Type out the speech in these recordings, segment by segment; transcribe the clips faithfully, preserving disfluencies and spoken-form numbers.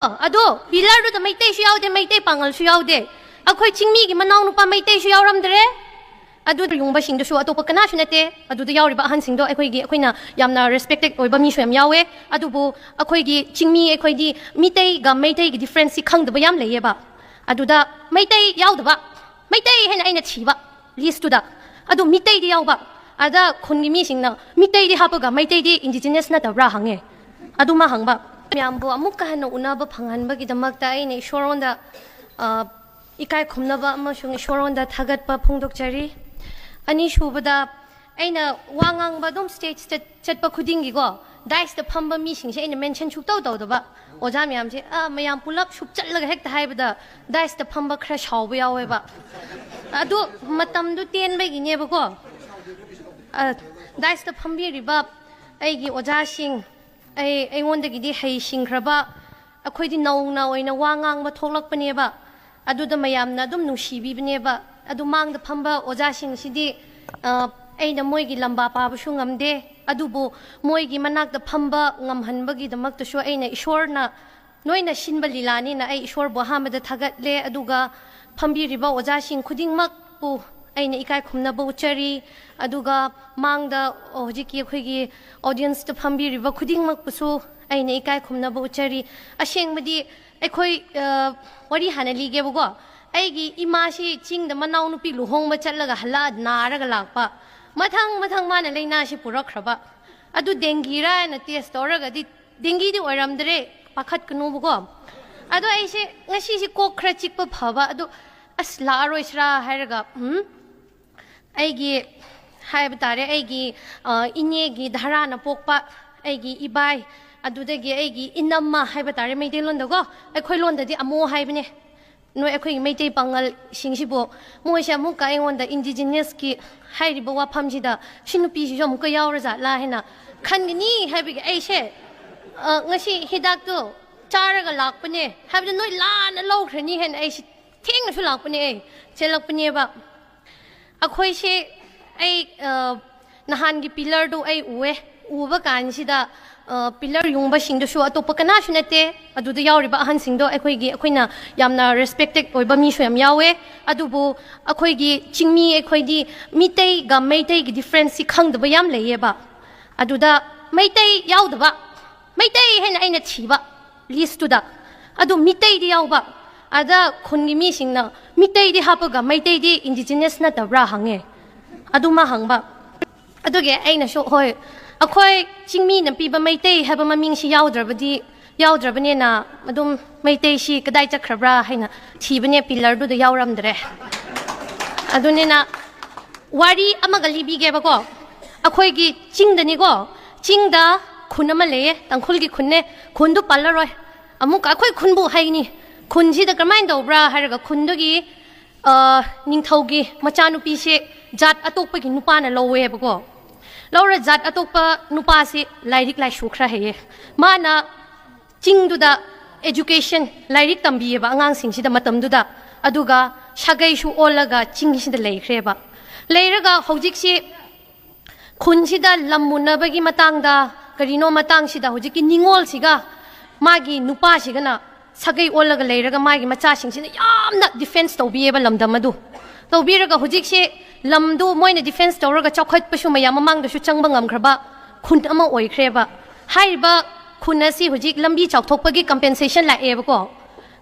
ꯑꯗꯣ ꯄꯤꯂꯔꯗꯨꯗ ꯃꯩꯇꯩꯁꯨ ꯌꯥꯎꯗꯦ, ꯃꯩꯇꯩ ꯄꯥꯉꯜꯁꯨ ꯌꯥꯎꯗꯦ꯫ ꯑꯩꯈꯣꯏ ꯆꯤꯡꯃꯤꯒꯤ ꯃꯅꯥꯎꯅꯨꯄꯥ ꯃꯩꯇꯩꯁꯨ ꯌꯥꯎꯔꯝꯗ꯭ꯔꯦ꯫ ꯑꯗꯨꯗ ꯂꯨꯍꯣꯡꯕꯁꯤꯡꯗꯨꯁꯨ ꯑꯇꯣꯞꯄ ꯀꯅꯥꯁꯨ ꯅꯠꯇꯦ꯫ ꯑꯗꯨꯗ ꯌꯥꯎꯔꯤꯕ ꯑꯍꯟꯁꯤꯡꯗꯣ ꯑꯩꯈꯣꯏꯒꯤ, ꯑꯩꯈꯣꯏꯅ ꯌꯥꯝꯅ ꯔꯦꯁꯄꯦꯛꯇꯦꯠ ꯑꯣꯏꯕ ꯃꯤꯁꯨ ꯌꯥꯝ ꯌꯥꯎꯋꯦ꯫ ꯑꯗꯨꯕꯨ ꯑꯩꯈꯣꯏꯒꯤ ꯆꯤꯡꯃꯤ, ꯑꯩꯈꯣꯏꯗꯤ ꯃꯤꯇꯩꯒ ꯃꯩꯇꯩꯒꯤ ꯗꯤꯐ꯭ꯔꯦꯟꯁꯁꯤ ꯈꯪꯗꯕ ꯌꯥꯝ ꯂꯩꯌꯦꯕ꯫ ꯑꯗꯨꯗ ꯃꯩꯇꯩ ꯌꯥꯎꯗꯕ, ꯃꯩꯇꯩ ꯍꯥꯏꯅ ꯑꯩꯅ ꯊꯤꯕ ꯂꯤꯁꯇꯨꯗ꯫ ꯑꯗꯨ ꯃꯤꯇꯩꯗꯤ ꯌꯥꯎꯕ꯫ ꯑꯗ ꯈꯨꯟꯒꯤ ꯃꯤꯁꯤꯡꯅ, "ꯃꯤꯇꯩꯗꯤ ꯍꯥꯞꯄꯒ ꯃꯩꯇꯩꯗꯤ ꯏꯟꯗꯤꯖꯤꯅꯁ ꯅꯠꯇꯕ꯭ꯔꯥ?" ꯍꯪꯉꯦ꯫ ꯑꯗꯨꯃ ꯍꯪꯕ꯫ ꯃꯌꯥꯝꯕꯨ ꯑꯃꯨꯛꯀ ꯍꯟꯅ ꯎꯅꯕ ꯐꯪꯍꯟꯕꯒꯤꯗꯃꯛꯇ ꯑꯩꯅ ꯏꯁꯣꯔꯉꯣꯟꯗ, ꯑ, ꯏꯀꯥꯏ ꯈꯨꯝꯅꯕ ꯑꯃꯁꯨꯡ ꯏꯁꯣꯔꯉꯣꯟꯗ ꯊꯥꯒꯠꯄ ꯐꯣꯡꯗꯣꯛꯆꯔꯤ꯫ ꯑꯅꯤꯁꯨꯕꯗ, ꯑꯩꯅ ꯋꯥ ꯉꯥꯡꯕ ꯑꯗꯨꯝ ꯁ꯭ꯇꯦꯖꯇ ꯆꯠꯄ ꯈꯨꯗꯤꯡꯒꯤꯀꯣ, ꯗꯥꯏꯁꯇ ꯐꯝꯕ ꯃꯤꯁꯤꯡꯁꯦ ꯑꯩꯅ ꯃꯦꯟꯁꯟ ꯁꯨꯛꯇꯧ ꯇꯧꯗꯕ꯫ ꯑꯣꯖꯥ ꯃꯌꯥꯝꯁꯦ, ꯑ, ꯃꯌꯥꯝ ꯄꯨꯂꯞ ꯁꯨꯞꯆꯠꯂꯒ ꯍꯦꯛꯇ ꯍꯥꯏꯕꯗ ꯗꯥꯏꯁꯇ ꯐꯝꯕ ꯈꯔ ꯁꯥꯎꯕ ꯌꯥꯎꯋꯦꯕ꯫ ꯑꯗꯨ ꯃꯇꯝꯗꯨ ꯇꯦꯟꯕꯒꯤꯅꯦꯕꯀꯣ꯫ ꯑ, ꯗꯥꯏꯁꯇ ꯐꯝꯕꯤꯔꯤꯕ ꯑꯩꯒꯤ ꯑꯣꯖꯥꯁꯤꯡ, ꯑꯩ, ꯑꯩꯉꯣꯟꯗꯒꯤꯗꯤ ꯍꯩꯁꯤꯡꯈ꯭ꯔꯕ, ꯑꯩꯈꯣꯏꯗꯤ ꯅꯧꯅ ꯑꯣꯏꯅ ꯋꯥ ꯉꯥꯡꯕ ꯊꯣꯛꯂꯛꯄꯅꯦꯕ꯫ ꯑꯗꯨꯗ ꯃꯌꯥꯝꯅ ꯑꯗꯨꯝ ꯅꯨꯡꯁꯤꯕꯤꯕꯅꯦꯕ꯫ ꯑꯗꯨ ꯃꯥꯡꯗ ꯐꯝꯕ ꯑꯣꯖꯥꯁꯤꯡꯁꯤꯗꯤ, ꯑ, ꯑꯩꯅ ꯃꯣꯏꯒꯤ ꯂꯝꯕꯥ ꯄꯥꯕꯁꯨ ꯉꯝꯗꯦ꯫ ꯑꯗꯨꯕꯨ ꯃꯣꯏꯒꯤ ꯃꯅꯥꯛꯇ ꯐꯝꯕ ꯉꯝꯍꯟꯕꯒꯤꯗꯃꯛꯇꯁꯨ ꯑꯩꯅ ꯏꯁꯣꯔꯅ ꯅꯣꯏꯅ ꯁꯤꯟꯕ ꯂꯤꯂꯥꯅꯤꯅ ꯑꯩ ꯏꯁꯣꯔꯕꯨ ꯑꯍꯥꯟꯕꯗ ꯊꯥꯒꯠꯂꯦ꯫ ꯑꯗꯨꯒ ꯐꯝꯕꯤꯔꯤꯕ ꯑꯣꯖꯥꯁꯤꯡ ꯈꯨꯗꯤꯡꯃꯛꯄꯨ ꯑꯩꯅ ꯏꯀꯥꯏ ꯈꯨꯝꯅꯕ ꯎꯠꯆꯔꯤ꯫ ꯑꯗꯨꯒ ꯃꯥꯡꯗ ꯍꯧꯖꯤꯛꯀꯤ ꯑꯩꯈꯣꯏꯒꯤ ꯑꯣꯗꯤꯌꯟꯁꯇ ꯐꯝꯕꯤꯔꯤꯕ ꯈꯨꯗꯤꯡꯃꯛꯄꯨꯁꯨ ꯑꯩꯅ ꯏꯀꯥꯏ ꯈꯨꯝꯅꯕ ꯎꯠꯆꯔꯤ꯫ ꯑꯁꯦꯡꯕꯗꯤ ꯑꯩꯈꯣꯏ, ꯑ, ꯋꯥꯔꯤ ꯍꯥꯟꯅ ꯂꯤꯒꯦꯕꯀꯣ꯫ ꯑꯩꯒꯤ ꯏꯃꯥꯁꯤ ꯆꯤꯡꯗ ꯃꯅꯥꯎꯅꯨꯄꯤ ꯂꯨꯍꯣꯡꯕ ꯆꯠꯂꯒ ꯍꯜꯂꯛꯑ ꯅꯥꯔꯒ ꯂꯥꯛꯄ꯫ ꯃꯊꯪ ꯃꯊꯪ ꯃꯥꯅ ꯂꯥꯏꯅꯥꯁꯤ ꯄꯨꯔꯛꯈ꯭ꯔꯕ꯫ ꯑꯗꯨ ꯗꯦꯡꯒꯤꯔꯥ ꯍꯥꯏꯅ ꯇꯦꯁ ꯇꯧꯔꯒꯗꯤ ꯗꯦꯡꯒꯤꯗꯤ ꯑꯣꯏꯔꯝꯗ꯭ꯔꯦ, ꯄꯥꯈꯠꯀꯅꯨꯕꯀꯣ꯫ ꯑꯗꯣ ꯑꯩꯁꯦ ꯉꯁꯤꯁꯦ ꯀꯣꯛ ꯈꯔ ꯆꯤꯛꯄ ꯐꯕ, ꯑꯗꯣ ꯑꯁ ꯂꯥꯛꯑꯔꯣꯏꯁꯤꯔꯥ ꯍꯥꯏꯔꯒ, ꯎꯝ, ꯑꯩꯒꯤ ꯍꯥꯏꯕ ꯇꯥꯔꯦ, ꯑꯩꯒꯤ, ꯑ, ꯏꯅꯦꯒꯤ ꯙꯔꯥꯅ ꯄꯣꯛꯄ ꯑꯩꯒꯤ ꯏꯕꯥꯏ, ꯑꯗꯨꯗꯒꯤ ꯑꯩꯒꯤ ꯏꯅꯝꯃ ꯍꯥꯏꯕ ꯇꯥꯔꯦ ꯃꯩꯇꯩꯂꯣꯟꯗꯀꯣ, ꯑꯩꯈꯣꯏ ꯂꯣꯟꯗꯗꯤ ꯑꯃꯣ ꯍꯥꯏꯕꯅꯦ꯫ ꯅꯣꯏ ꯑꯩꯈꯣꯏꯒꯤ ꯃꯩꯇꯩ ꯄꯥꯉꯜꯁꯤꯡꯁꯤꯕꯨ ꯃꯣꯏꯁꯦ ꯑꯃꯨꯛꯀ ꯑꯩꯉꯣꯟꯗ ꯏꯟꯗꯤꯖꯤꯅꯁꯀꯤ ꯍꯥꯏꯔꯤꯕ ꯋꯥꯐꯝꯁꯤꯗ ꯁꯤ ꯅꯨꯄꯤꯁꯤꯁꯨ ꯑꯃꯨꯛꯀ ꯌꯥꯎꯔꯖꯥꯠꯂꯥ ꯍꯥꯏꯅ ꯈꯟꯒꯅꯤ ꯍꯥꯏꯕꯒꯤ ꯑꯩꯁꯦ, ꯑ, ꯉꯁꯤ ꯍꯤꯗꯥꯛꯇꯣ ꯆꯥꯔꯒ ꯂꯥꯛꯄꯅꯦ꯫ ꯍꯥꯏꯕꯗꯤ ꯅꯣꯏ ꯂꯥꯟꯅ ꯂꯧꯈ꯭ꯔꯅꯤ ꯍꯥꯏꯅ ꯑꯩꯁꯦ ꯊꯦꯡꯅꯁꯨ ꯂꯥꯛꯄꯅꯦ, ꯑꯩ ꯆꯦꯜꯂꯛꯄꯅꯦꯕ꯫ ꯑꯩꯈꯣꯏꯁꯦ, ꯑꯩ, ꯑ, ꯅꯍꯥꯟꯒꯤ ꯄꯤꯂꯔꯗꯨ ꯑꯩ ꯎꯑꯦ꯫ ꯎꯕ ꯀꯥꯟꯁꯤꯗ, ꯄꯤꯂꯔ ꯌꯨꯡꯕꯁꯤꯡꯗꯨꯁꯨ ꯑꯇꯣꯞꯄ ꯀꯅꯥꯁꯨ ꯅꯠꯇꯦ꯫ ꯑꯗꯨꯗ ꯌꯥꯎꯔꯤꯕ ꯑꯍꯟꯁꯤꯡꯗꯣ ꯑꯩꯈꯣꯏꯒꯤ, ꯑꯩꯈꯣꯏꯅ ꯌꯥꯝꯅ ꯔꯦꯁꯄꯦꯛꯇꯦꯠ ꯑꯣꯏꯕ ꯃꯤꯁꯨ ꯌꯥꯝ ꯌꯥꯎꯋꯦ꯫ ꯑꯗꯨꯕꯨ ꯑꯩꯈꯣꯏꯒꯤ ꯆꯤꯡꯃꯤ, ꯑꯩꯈꯣꯏꯗꯤ ꯃꯤꯇꯩꯒ ꯃꯩꯇꯩꯒꯤ ꯗꯤꯐ꯭ꯔꯦꯟꯁꯁꯤ ꯈꯪꯗꯕ ꯌꯥꯝ ꯂꯩꯌꯦꯕ꯫ ꯑꯗꯨꯗ ꯃꯩꯇꯩ ꯌꯥꯎꯗꯕ, ꯃꯩꯇꯩ ꯍꯥꯏꯅ ꯑꯩꯅ ꯊꯤꯕ ꯂꯤꯁꯇꯨꯗ, ꯑꯗꯨ ꯃꯤꯇꯩꯗꯤ ꯌꯥꯎꯕ꯫ ꯑꯗ ꯈꯨꯟꯒꯤ ꯃꯤꯁꯤꯡꯅ ꯃꯤꯇꯩꯗꯤ ꯍꯥꯞꯄꯒ ꯃꯩꯇꯩꯗꯤ ꯏꯟꯗꯤꯖꯤꯅꯁ ꯅꯠꯇꯕ꯭ꯔꯥ ꯍꯪꯉꯦ꯫ ꯑꯗꯨꯃ ꯍꯪꯕ꯫ ꯑꯗꯨꯒꯤ ꯑꯩꯅꯁꯨ, "ꯍꯣꯏ, ꯑꯩꯈꯣꯏ ꯆꯤꯡꯃꯤꯅ ꯄꯤꯕ ꯃꯩꯇꯩ ꯍꯥꯏꯕ ꯃꯃꯤꯡꯁꯤ ꯌꯥꯎꯗ꯭ꯔꯕꯗꯤ, ꯌꯥꯎꯗ꯭ꯔꯕꯅꯤꯅ ꯑꯗꯨꯝ ꯃꯩꯇꯩꯁꯤ ꯀꯗꯥꯏ ꯆꯠꯈ꯭ꯔꯕ꯭ꯔꯥ ꯍꯥꯏꯅ ꯊꯤꯕꯅꯦ, ꯄꯤꯂꯔꯗꯨꯗ ꯌꯥꯎꯔꯝꯗ꯭ꯔꯦ꯫" ꯑꯗꯨꯅꯤꯅ ꯋꯥꯔꯤ ꯑꯃꯒ ꯂꯤꯕꯤꯒꯦꯕꯀꯣ꯫ ꯑꯩꯈꯣꯏꯒꯤ ꯆꯤꯡꯗꯅꯤꯀꯣ, ꯆꯤꯡꯗ ꯈꯨꯟ ꯑꯃ ꯂꯩꯌꯦ, ꯇꯥꯡꯈꯨꯜꯒꯤ ꯈꯨꯟꯅꯦ꯫ ꯈꯨꯟꯗꯨ ꯄꯜꯂꯔꯣꯏ꯫ ꯑꯃꯨꯛꯀ ꯑꯩꯈꯣꯏ ꯈꯨꯟꯕꯨ ꯍꯥꯏꯅꯤ꯫ ꯈꯨꯟꯁꯤꯗ ꯀꯔꯝꯍꯥꯏꯅ ꯇꯧꯕ꯭ꯔꯥ ꯍꯥꯏꯔꯒ, ꯈꯨꯟꯗꯨꯒꯤ, ꯑ, ꯅꯤꯡꯊꯧꯒꯤ ꯃꯆꯥꯅꯨꯄꯤꯁꯦ ꯖꯥꯠ ꯑꯇꯣꯞꯄꯒꯤ ꯅꯨꯄꯥꯅ ꯂꯧꯋꯦꯕꯀꯣ꯫ ꯂꯧꯔ ꯖꯥꯠ ꯑꯇꯣꯞꯄ ꯅꯨꯄꯥꯁꯤ ꯂꯥꯏꯔꯤꯛ ꯂꯥꯏꯁꯨ ꯈꯔ ꯍꯩꯌꯦ꯫ ꯃꯥꯅ ꯆꯤꯡꯗꯨꯗ education, ꯂꯥꯏꯔꯤꯛ ꯇꯝꯕꯤꯌꯦꯕ ꯑꯉꯥꯡꯁꯤꯡꯁꯤꯗ ꯃꯇꯝꯗꯨꯗ꯫ ꯑꯗꯨꯒ ꯁꯥꯒꯩꯁꯨ ꯑꯣꯜꯂꯒ ꯆꯤꯡꯁꯤꯗ ꯂꯩꯈ꯭ꯔꯦꯕ꯫ ꯂꯩꯔꯒ ꯍꯧꯖꯤꯛꯁꯤ ꯈꯨꯟꯁꯤꯗ ꯂꯝ ꯃꯨꯟꯅꯕꯒꯤ ꯃꯇꯥꯡꯗ, ꯀꯔꯤꯅꯣ ꯃꯇꯥꯡꯁꯤꯗ ꯍꯧꯖꯤꯛꯀꯤ ꯅꯤꯉꯣꯜꯁꯤꯒ ꯃꯥꯒꯤ ꯅꯨꯄꯥꯁꯤꯒꯅ ꯁꯥꯒꯩ ꯑꯣꯜꯂꯒ ꯂꯩꯔꯒ ꯃꯥꯒꯤ ꯃꯆꯥꯁꯤꯡꯁꯤꯅ ꯌꯥꯝꯅ ꯗꯤꯐꯦꯟꯁ ꯇꯧꯕꯤꯌꯦꯕ ꯂꯝꯗꯝ ꯑꯗꯨ꯫ ꯇꯧꯕꯤꯔꯒ ꯍꯧꯖꯤꯛꯁꯤ ꯂꯝꯗꯨ ꯃꯣꯏꯅ ꯗꯤꯐꯦꯟꯁ ꯇꯧꯔꯒ ꯆꯥꯎꯈꯠꯄꯁꯨ ꯃꯌꯥꯝ ꯃꯃꯥꯡꯗꯁꯨ ꯆꯪꯕ ꯉꯝꯈ꯭ꯔꯕ ꯈꯨꯟ ꯑꯃ ꯑꯣꯏꯈ꯭ꯔꯦꯕ꯫ ꯍꯥꯏꯔꯤꯕ ꯈꯨꯟ ꯑꯁꯤ ꯍꯧꯖꯤꯛ ꯂꯝꯕꯤ ꯆꯥꯎꯊꯣꯛꯄꯒꯤ ꯀꯝꯄꯦꯟꯁꯦꯁꯟ ꯂꯥꯛꯑꯦꯕꯀꯣ꯫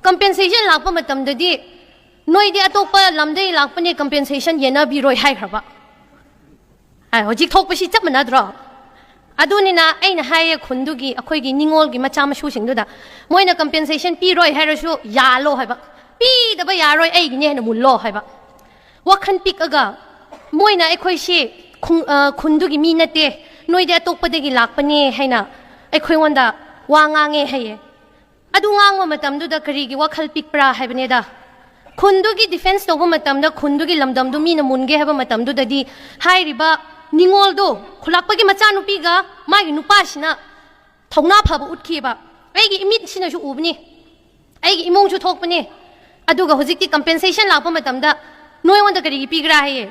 ꯀꯝꯄꯦꯟꯁꯦꯁꯟ ꯂꯥꯛꯄ ꯃꯇꯝꯗꯗꯤ, "ꯅꯣꯏꯗꯤ ꯑꯇꯣꯞꯄ ꯂꯝꯗꯒꯤ ꯂꯥꯛꯄꯅꯦ, ꯀꯝꯄꯦꯟꯁꯦꯁꯟ ꯌꯦꯟꯅꯕꯤꯔꯣꯏ" ꯍꯥꯏꯈ꯭ꯔꯕ꯫ ꯑ, ꯍꯧꯖꯤꯛ ꯊꯣꯛꯄꯁꯤ ꯆꯞ ꯃꯥꯟꯅꯗ꯭ꯔꯣ? ꯑꯗꯨꯅꯤꯅ ꯑꯩꯅ ꯍꯥꯏꯌꯦ ꯈꯨꯟꯗꯨꯒꯤ, ꯑꯩꯈꯣꯏꯒꯤ ꯅꯤꯉꯣꯜꯒꯤ ꯃꯆꯥ ꯃꯁꯨꯁꯤꯡꯗꯨꯗ, "ꯃꯣꯏꯅ ꯀꯝꯄꯦꯟꯁꯦꯁꯟ ꯄꯤꯔꯣꯏ ꯍꯥꯏꯔꯁꯨ ꯌꯥꯜꯂꯣ" ꯍꯥꯏꯕ꯫ "ꯄꯤꯗꯕ ꯌꯥꯔꯣꯏ, ꯑꯩꯒꯤꯅꯦ" ꯍꯥꯏꯅ ꯃꯨꯜꯂꯣ ꯍꯥꯏꯕ꯫ ꯋꯥꯈꯜ ꯄꯤꯛꯑꯒ ꯃꯣꯏꯅ ꯑꯩꯈꯣꯏꯁꯤ ꯈꯨꯡ-, ꯑ, ꯈꯨꯟꯗꯨꯒꯤ ꯃꯤ ꯅꯠꯇꯦ, ꯅꯣꯏꯗꯤ ꯑꯇꯣꯞꯄꯗꯒꯤ ꯂꯥꯛꯄꯅꯦ ꯍꯥꯏꯅ ꯑꯩꯈꯣꯏꯉꯣꯟꯗ ꯋꯥ ꯉꯥꯡꯉꯦ ꯍꯥꯏꯌꯦ꯫ ꯑꯗꯨ ꯉꯥꯡꯕ ꯃꯇꯝꯗꯨꯗ ꯀꯔꯤꯒꯤ ꯋꯥꯈꯜ ꯄꯤꯛꯄ꯭ꯔꯥ ꯍꯥꯏꯕꯅꯦꯗ꯫ ꯈꯨꯟꯗꯨꯒꯤ ꯗꯤꯐꯦꯟꯁ ꯇꯧꯕ ꯃꯇꯝꯗ, ꯈꯨꯟꯗꯨꯒꯤ ꯂꯝꯗꯝꯗꯨ ꯃꯤꯅ ꯃꯨꯟꯒꯦ ꯍꯥꯏꯕ ꯃꯇꯝꯗꯨꯗꯗꯤ, ꯍꯥꯏꯔꯤꯕ ꯅꯤꯉꯣꯜꯗꯣ, ꯈꯨꯂꯥꯛꯄꯒꯤ ꯃꯆꯥꯅꯨꯄꯤꯒ ꯃꯥꯒꯤ ꯅꯨꯄꯥꯁꯤꯅ ꯊꯧꯅꯥ ꯐꯕ ꯎꯠꯈꯤꯕ꯫ "ꯑꯩꯒꯤ ꯏꯃꯤꯠꯁꯤꯅꯁꯨ ꯎꯕꯅꯤ, ꯑꯩꯒꯤ ꯏꯃꯨꯡꯁꯨ ꯊꯣꯛꯄꯅꯤ, ꯑꯗꯨꯒ ꯍꯧꯖꯤꯛꯇꯤ ꯀꯝꯄꯦꯟꯁꯦꯁꯟ ꯂꯥꯛꯄ ꯃꯇꯝꯗ ꯅꯣꯏꯉꯣꯟꯗ ꯀꯔꯤꯒꯤ ꯄꯤꯒ꯭ꯔꯥ?" ꯍꯥꯏꯌꯦ꯫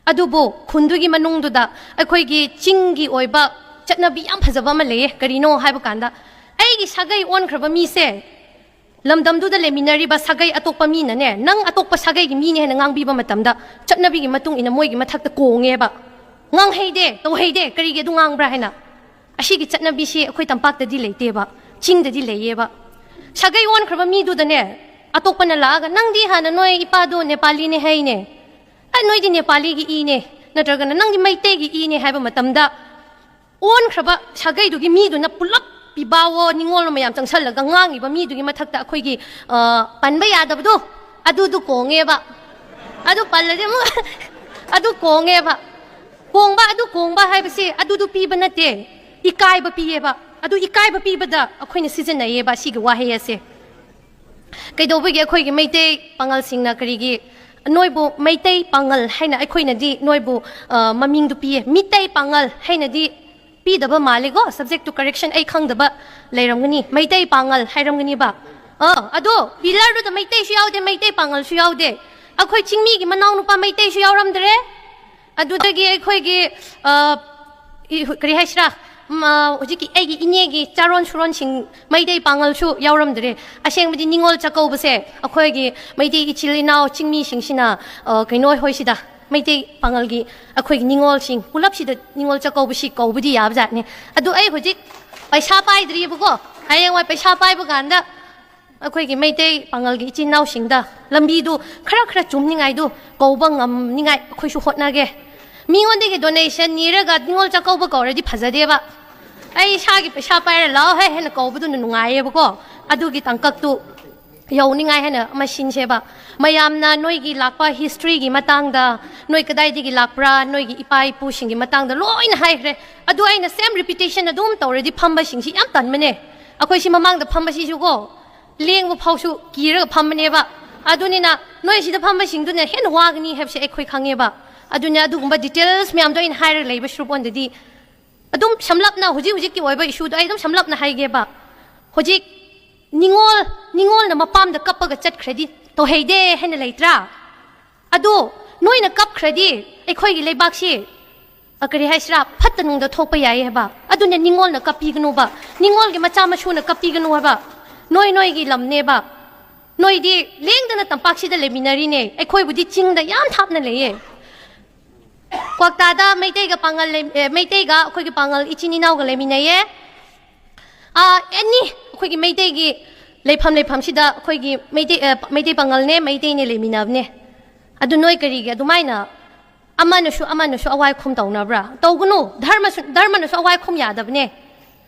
ꯑꯗꯨꯕꯨ ꯈꯨꯟꯗꯨꯒꯤ ꯃꯅꯨꯡꯗꯨꯗ ꯑꯩꯈꯣꯏꯒꯤ ꯆꯤꯡꯒꯤ ꯑꯣꯏꯕ ꯆꯠꯅꯕꯤ ꯌꯥꯝ ꯐꯖꯕ ꯑꯃ ꯂꯩꯌꯦ꯫ ꯀꯔꯤꯅꯣ ꯍꯥꯏꯕ ꯀꯥꯟꯗ, ꯑꯩꯒꯤ ꯁꯥꯒꯩ ꯑꯣꯟꯈ꯭ꯔꯕ ꯃꯤꯁꯦ, ꯂꯝꯗꯝꯗꯨꯗ ꯂꯩꯃꯤꯟꯅꯔꯤꯕ ꯁꯥꯒꯩ ꯑꯇꯣꯞꯄ ꯃꯤꯅꯅꯦ, "ꯅꯪ ꯑꯇꯣꯞꯄ ꯁꯥꯒꯩꯒꯤ ꯃꯤꯅꯦ" ꯍꯥꯏꯅ ꯉꯥꯡꯕꯤꯕ ꯃꯇꯝꯗ, ꯆꯠꯅꯕꯤꯒꯤ ꯃꯇꯨꯡ ꯏꯟꯅ ꯃꯣꯏꯒꯤ ꯃꯊꯛꯇ ꯀꯣꯡꯉꯦꯕ꯫ "ꯉꯥꯡꯍꯩꯗꯦ, ꯇꯧꯍꯩꯗꯦ, ꯀꯔꯤꯒꯤ ꯑꯗꯨ ꯉꯥꯡꯕ꯭ꯔꯥ?" ꯍꯥꯏꯅ꯫ ꯑꯁꯤꯒꯤ ꯆꯠꯅꯕꯤꯁꯤ ꯑꯩꯈꯣꯏ ꯇꯝꯄꯥꯛꯇꯗꯤ ꯂꯩꯇꯦꯕ, ꯆꯤꯡꯗꯗꯤ ꯂꯩꯌꯦꯕ꯫ ꯁꯥꯒꯩ ꯑꯣꯟꯈ꯭ꯔꯕ ꯃꯤꯗꯨꯗꯅꯦ, ꯑꯇꯣꯞꯄꯅ ꯂꯥꯛꯑꯒ, "ꯅꯪꯗꯤ ꯍꯥꯟꯅ ꯅꯣꯏ ꯏꯄꯥꯗꯣ ꯅꯦꯄꯥꯂꯤꯅꯦ ꯍꯥꯏꯅꯦ, ꯑꯦ, ꯅꯣꯏꯗꯤ ꯅꯦꯄꯥꯂꯤꯒꯤ ꯏꯅꯦ, ꯅꯠꯇ꯭ꯔꯒꯅ ꯅꯪꯗꯤ ꯃꯩꯇꯩꯒꯤ ꯏꯅꯦ" ꯍꯥꯏꯕ ꯃꯇꯝꯗ, ꯑꯣꯟꯈ꯭ꯔꯕ ꯁꯥꯒꯩꯗꯨꯒꯤ ꯃꯤꯗꯨꯅ ꯄꯨꯂꯞ, ꯄꯤꯕꯥꯋꯣ ꯅꯤꯉꯣꯜ ꯃꯌꯥꯝ ꯆꯪꯁꯜꯂꯒ ꯉꯥꯡꯉꯤꯕ ꯃꯤꯗꯨꯒꯤ ꯃꯊꯛꯇ ꯑꯩꯈꯣꯏꯒꯤ, ꯑ, ꯄꯟꯕ ꯌꯥꯗꯕꯗꯣ, ꯑꯗꯨꯗꯨ ꯀꯣꯡꯉꯦꯕ꯫ ꯑꯗꯨ ꯄꯜꯂꯗꯤ ꯑꯃꯨꯛ ꯑꯗꯨ ꯀꯣꯡꯉꯦꯕ꯫ ꯀꯣꯡꯕ, ꯑꯗꯨ ꯀꯣꯡꯕ ꯍꯥꯏꯕꯁꯦ ꯑꯗꯨꯗꯨ ꯄꯤꯕ ꯅꯠꯇꯦ, ꯏꯀꯥꯏꯕ ꯄꯤꯌꯦꯕ꯫ ꯑꯗꯨ ꯏꯀꯥꯏꯕ ꯄꯤꯕꯗ ꯑꯩꯈꯣꯏꯅ ꯁꯤꯖꯤꯟꯅꯩꯌꯦꯕ ꯁꯤꯒꯤ ꯋꯥꯍꯩ ꯑꯁꯦ꯫ ꯀꯩꯗꯧꯕꯒꯤ ꯑꯩꯈꯣꯏꯒꯤ ꯃꯩꯇꯩ ꯄꯥꯉꯜꯁꯤꯡꯅ ꯀꯔꯤꯒꯤ ꯅꯣꯏꯕꯨ ꯃꯩꯇꯩ ꯄꯥꯉꯜ ꯍꯥꯏꯅ ꯑꯩꯈꯣꯏꯅꯗꯤ ꯅꯣꯏꯕꯨ, ꯑ, ꯃꯃꯤꯡꯗꯨ ꯄꯤꯌꯦ? ꯃꯤꯇꯩ ꯄꯥꯉꯜ ꯍꯥꯏꯅꯗꯤ ꯄꯤꯗꯕ ꯃꯥꯜꯂꯦꯀꯣ꯫ Subject to correction, ꯑꯩ ꯈꯪꯗꯕ ꯂꯩꯔꯝꯒꯅꯤ꯫ ꯃꯩꯇꯩ ꯄꯥꯉꯜ ꯍꯥꯏꯔꯝꯒꯅꯤꯕ꯫ ꯑ, ꯑꯗꯣ ꯄꯤꯂꯔꯗꯨꯗ ꯃꯩꯇꯩꯁꯨ ꯌꯥꯎꯗꯦ, ꯃꯩꯇꯩ ꯄꯥꯉꯜꯁꯨ ꯌꯥꯎꯗꯦ꯫ ꯑꯩꯈꯣꯏ ꯆꯤꯡꯃꯤꯒꯤ ꯃꯅꯥꯎꯅꯨꯄꯥ ꯃꯩꯇꯩꯁꯨ ꯌꯥꯎꯔꯝꯗ꯭ꯔꯦ꯫ ꯑꯗꯨꯗꯒꯤ ꯑꯩꯈꯣꯏꯒꯤ, ꯑ, ꯏ-, ꯀꯔꯤ ꯍꯥꯏꯁꯤꯔꯥ, ꯎꯝ, ꯑ, ꯍꯧꯖꯤꯛꯀꯤ ꯑꯩꯒꯤ ꯏꯅꯦꯒꯤ ꯆꯥꯔꯣꯟ ꯁꯨꯔꯣꯟꯁꯤꯡ ꯃꯩꯇꯩ ꯄꯥꯉꯜꯁꯨ ꯌꯥꯎꯔꯝꯗ꯭ꯔꯦ꯫ ꯑꯁꯦꯡꯕꯗꯤ ꯅꯤꯉꯣꯜ ꯆꯥꯛꯀꯧꯕꯁꯦ ꯑꯩꯈꯣꯏꯒꯤ ꯃꯩꯇꯩ ꯏꯆꯤꯜ ꯏꯅꯥꯎ ꯆꯤꯡꯃꯤꯁꯤꯡꯁꯤꯅ, ꯑ, ꯀꯩꯅꯣ ꯍꯣꯏꯁꯤꯗ, ꯃꯩꯇꯩ ꯄꯥꯉꯜꯒꯤ ꯑꯩꯈꯣꯏꯒꯤ ꯅꯤꯉꯣꯜꯁꯤꯡ ꯄꯨꯂꯞꯁꯤꯗ ꯅꯤꯉꯣꯜ ꯆꯥꯛꯀꯧꯕꯁꯤ ꯀꯧꯕꯗꯤ ꯌꯥꯕꯖꯥꯠꯅꯤ꯫ ꯑꯗꯨ ꯑꯩ ꯍꯧꯖꯤꯛ ꯄꯩꯁꯥ ꯄꯥꯏꯗ꯭ꯔꯤꯕꯀꯣ, ꯍꯌꯦꯡꯋꯥꯏ ꯄꯩꯁꯥ ꯄꯥꯏꯕ ꯀꯥꯟꯗ ꯑꯩꯈꯣꯏꯒꯤ ꯃꯩꯇꯩ ꯄꯥꯉꯜꯒꯤ ꯏꯆꯤꯟ ꯏꯅꯥꯎꯁꯤꯡꯗ ꯂꯝꯕꯤꯗꯨ ꯈꯔ ꯈꯔ ꯆꯨꯝꯅꯤꯡꯉꯥꯏꯗꯨ, ꯀꯧꯕ ꯉꯝꯅꯤꯡꯉꯥꯏ ꯑꯩꯈꯣꯏꯁꯨ ꯍꯣꯠꯅꯒꯦ꯫ ꯃꯤꯉꯣꯟꯗꯒꯤ donation ꯅꯤꯔꯒ ꯅꯤꯉꯣꯜ ꯆꯥꯛꯀꯧꯕ ꯀꯧꯔꯗꯤ ꯐꯖꯗꯦꯕ꯫ ꯑꯩ ꯏꯁꯥꯒꯤ ꯄꯩꯁꯥ ꯄꯥꯏꯔ "ꯂꯥꯛꯑꯣ ꯍꯦ" ꯍꯥꯏꯅ ꯀꯧꯕꯗꯨꯅ ꯅꯨꯡꯉꯥꯏꯌꯦꯕꯀꯣ꯫ ꯑꯗꯨꯒꯤ ꯇꯥꯡꯀꯛꯇꯨ ꯌꯧꯅꯤꯡꯉꯥꯏ ꯍꯥꯏꯅ ꯑꯃ ꯁꯤꯟꯁꯦꯕ꯫ ꯃꯌꯥꯝꯅ ꯅꯣꯏꯒꯤ ꯂꯥꯛꯄ historyꯒꯤ ꯃꯇꯥꯡꯗ, ꯅꯣꯏ ꯀꯗꯥꯏꯗꯒꯤ ꯂꯥꯛꯄ꯭ꯔꯥ, ꯅꯣꯏꯒꯤ ꯏꯄꯥ ꯏꯄꯨꯁꯤꯡꯒꯤ ꯃꯇꯥꯡꯗ ꯂꯣꯏꯅ ꯍꯥꯏꯈ꯭ꯔꯦ꯫ ꯑꯗꯨ ꯑꯩꯅ same repetition ꯑꯗꯨꯝ ꯇꯧꯔꯗꯤ ꯐꯝꯕꯁꯤꯡꯁꯤ ꯌꯥꯝ ꯇꯟꯕꯅꯦ꯫ ꯑꯩꯈꯣꯏ ꯁꯤ ꯃꯃꯥꯡꯗ ꯐꯝꯕꯁꯤꯁꯨꯀꯣ, ꯂꯦꯡꯕ ꯐꯥꯎꯁꯨ ꯀꯤꯔꯒ ꯐꯝꯕꯅꯦꯕ꯫ ꯑꯗꯨꯅꯤꯅ ꯅꯣꯏ ꯁꯤꯗ ꯐꯝꯕꯁꯤꯡꯗꯨꯅ ꯍꯦꯟꯅ ꯋꯥꯒꯅꯤ ꯍꯥꯏꯕꯁꯦ ꯑꯩꯈꯣꯏ ꯈꯪꯉꯦꯕ꯫ ꯑꯗꯨꯅ ꯑꯗꯨꯒꯨꯝꯕ details ꯃꯌꯥꯝꯗꯣ ꯑꯩꯅ ꯍꯥꯏꯔꯒ ꯂꯩꯕ ꯁꯔꯨꯛ ꯑꯣꯟꯗꯗꯤ, ꯑꯗꯨꯝ ꯁꯝꯂꯞꯅ, ꯍꯧꯖꯤꯛ ꯍꯧꯖꯤꯛꯀꯤ ꯑꯣꯏꯕ issueꯗꯣ ꯑꯩ ꯑꯗꯨꯝ ꯁꯝꯂꯞꯅ ꯍꯥꯏꯒꯦꯕ꯫ ꯍꯧꯖꯤꯛ ꯅꯤꯉꯣꯜ, ꯅꯤꯉꯣꯜꯅ ꯃꯄꯥꯝꯗ ꯀꯞꯄꯒ ꯆꯠꯈ꯭ꯔꯗꯤ ꯇꯧꯍꯩꯗꯦ ꯍꯥꯏꯅ ꯂꯩꯇ꯭ꯔꯥ? ꯑꯗꯣ ꯅꯣꯏꯅ ꯀꯞꯈ꯭ꯔꯗꯤ ꯑꯩꯈꯣꯏꯒꯤ ꯂꯩꯕꯥꯛꯁꯤ ꯑ, ꯀꯔꯤ ꯍꯥꯏꯁꯤꯔꯥ, ꯐꯠꯇ ꯅꯨꯡꯗ ꯊꯣꯛꯄ ꯌꯥꯏ ꯍꯥꯏꯕ꯫ ꯑꯗꯨꯅ ꯅꯤꯡꯉꯣꯜꯅ ꯀꯞꯄꯤꯒꯅꯨꯕ, ꯅꯤꯡꯉꯣꯜꯒꯤ ꯃꯆꯥ ꯃꯁꯨꯅ ꯀꯞꯄꯤꯒꯅꯨ ꯍꯥꯏꯕ꯫ ꯅꯣꯏ ꯅꯣꯏꯒꯤ ꯂꯝꯅꯦꯕ, ꯅꯣꯏꯗꯤ ꯂꯦꯡꯗꯅ ꯇꯝꯄꯥꯛꯁꯤꯗ ꯂꯩꯃꯤꯟꯅꯔꯤꯅꯦ, ꯑꯩꯈꯣꯏꯕꯨꯗꯤ ꯆꯤꯡꯗ ꯌꯥꯝ ꯊꯥꯞꯅ ꯂꯩꯌꯦ꯫ ꯀ꯭ꯋꯥꯛꯇꯥꯗ ꯃꯩꯇꯩꯒ ꯄꯥꯉꯜ ꯂꯩ-, ꯑꯦ, ꯃꯩꯇꯩꯒ ꯑꯩꯈꯣꯏꯒꯤ ꯄꯥꯉꯜ ꯏꯆꯤꯟ ꯏꯅꯥꯎꯒ ꯂꯩꯃꯤꯟꯅꯩꯌꯦ꯫ ꯑꯥ, ꯑꯦꯅꯤ ꯑꯩꯈꯣꯏꯒꯤ ꯃꯩꯇꯩꯒꯤ ꯂꯩꯐꯝ ꯂꯩꯐꯝꯁꯤꯗ ꯑꯩꯈꯣꯏꯒꯤ ꯃꯩꯇꯩ, ꯑ, ꯃꯩꯇꯩ ꯄꯥꯉꯜꯅꯦ, ꯃꯩꯇꯩꯅꯦ ꯂꯩꯃꯤꯟꯅꯕꯅꯦ꯫ ꯑꯗꯨ ꯅꯣꯏ ꯀꯔꯤꯒꯤ ꯑꯗꯨꯃꯥꯏꯅ ꯑꯃꯅꯁꯨ ꯑꯃꯅꯁꯨ ꯑꯋꯥꯏ ꯈꯨꯝ ꯇꯧꯅꯕ꯭ꯔꯥ? ꯇꯧꯒꯅꯨ꯫ ꯙꯔꯃꯁꯨ, ꯙꯔꯃꯅꯁꯨ ꯑꯋꯥꯏ ꯈꯨꯝ ꯌꯥꯗꯕꯅꯦ꯫